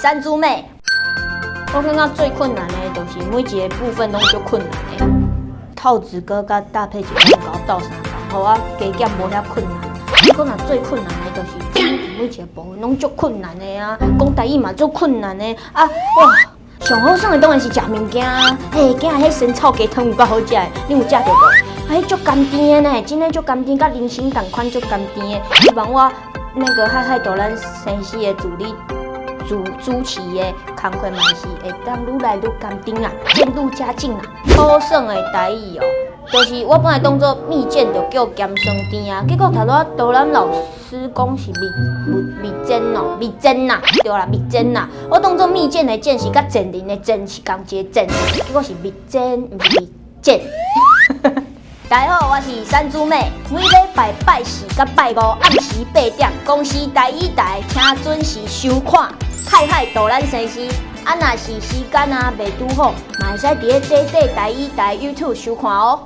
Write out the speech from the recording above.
山豬妹。我感覺最困難的就是每一个部分攏足困難的。套子哥佮搭配一個共我鬥相共，予我加減無遐困難。不過若最困難的就是每一个部分攏足困難的啊，講台語嘛足困難的啊，哇！上好耍的當然是食物件啊，嘿，今仔彼仙草雞湯有夠好食的，你有食著無？啊，彼足甘甜的呢，真的足甘甜，佮人參仝款足甘甜的。希望我那個海海導咱先生的助理主主持的工課嘛是會當愈來愈甘甜啊，漸入佳境啊。好耍的台語哦，就是我本來當做蜜餞就叫鹹酸甜啊，結果頭拄仔導覽老師講是蜜蜜蜜餞哦，蜜餞啦，對啦，蜜餞啦。我當做蜜餞的餞是佮賤人的賤是仝一个賤，結果是蜜餞，毋是蜜餞。大家好，我是山豬妹。每禮拜拜四佮拜五暗時8點，公視台語台，請準時收看《海海導覽先生》。啊，若是時間啊袂拄好，嘛會使佇咧短短台語台 YouTube 收看哦。